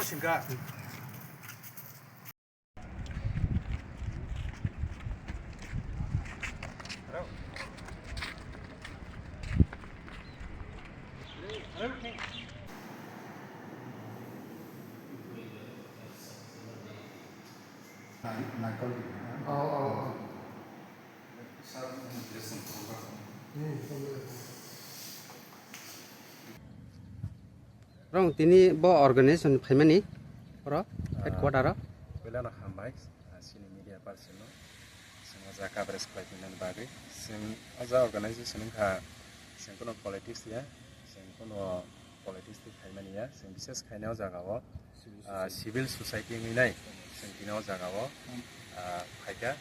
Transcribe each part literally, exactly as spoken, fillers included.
Singka. Rong tini bo organization phaimani oro headquarter o. Puila no hambai, ah, sini media person no. Sini o jaga coverage khlai phaimani bagwi. Sini o jaga organization wngkha, sini kono politics ya, sini kono politics twi khaimani ya, sini bises khaina o jaga o, ah, civil society wngwi nai, sini tini o jaga o, ah, phaikha.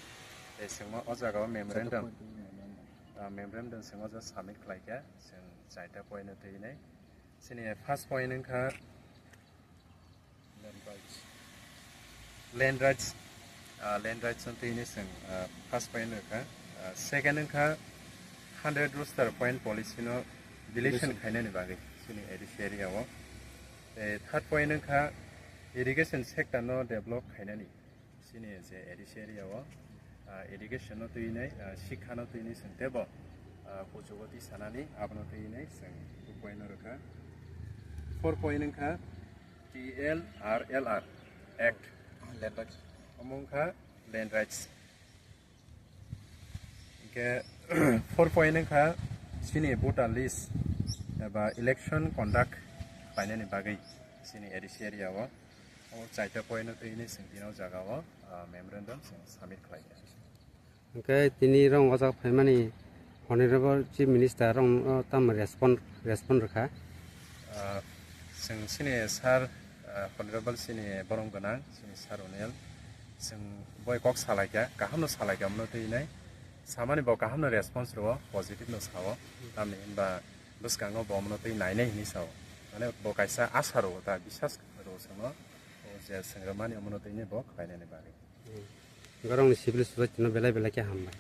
Tei sini o jaga o memorandum, ah, memorandum sini o jaga submit khlaikha, sini chaita point o twi nai. Sini first point wngkha land rights. Land rights, ah, land rights no twi hinwi chwng, ah, first point wngkha. Ah, second wngkha hundred roster point policy no deletion khainani bagwi chini A D C area o. Tei third point wngkha irrigation sector no develop khainani. Chini je A D C area o, ah, education no twi nai, ah, sikha no twi nai chwng tebo, ah, kuchugo twi sanani abono twi nai chwng two point no rwkha. Four point wngkha T L R L R Act. Land rights. Omo wngkha land rights. Hingke four point wngkha chini voter list eba election conduct khlainani bagwi chini A D C area o. O chaita point no twi hinwi chwng tini o jaga o, ah, memorandum chwng submit khlai kha. Hingke tini rong o jaga phaimani Honorable Chief Minister rong, o, tamo respond, respond rwkha? Ah, chwng chini sir, ah, Honorable chini borom gwnang, chini sir Unil, chwng boi kok salaikha, kaham no salaikha, omono twi hinwi samani bo kaham no response rwo, positive no sao, tamni hinba bwskango bo omono twi nainai hinwi sao. Mane bo kaisa asa rwo ta, biswas rwo chwngno, o je chwng rwmani omono twi hinwi bo khlainani bagwi. Hmm. Borokni civil society no belai belai khe hambai.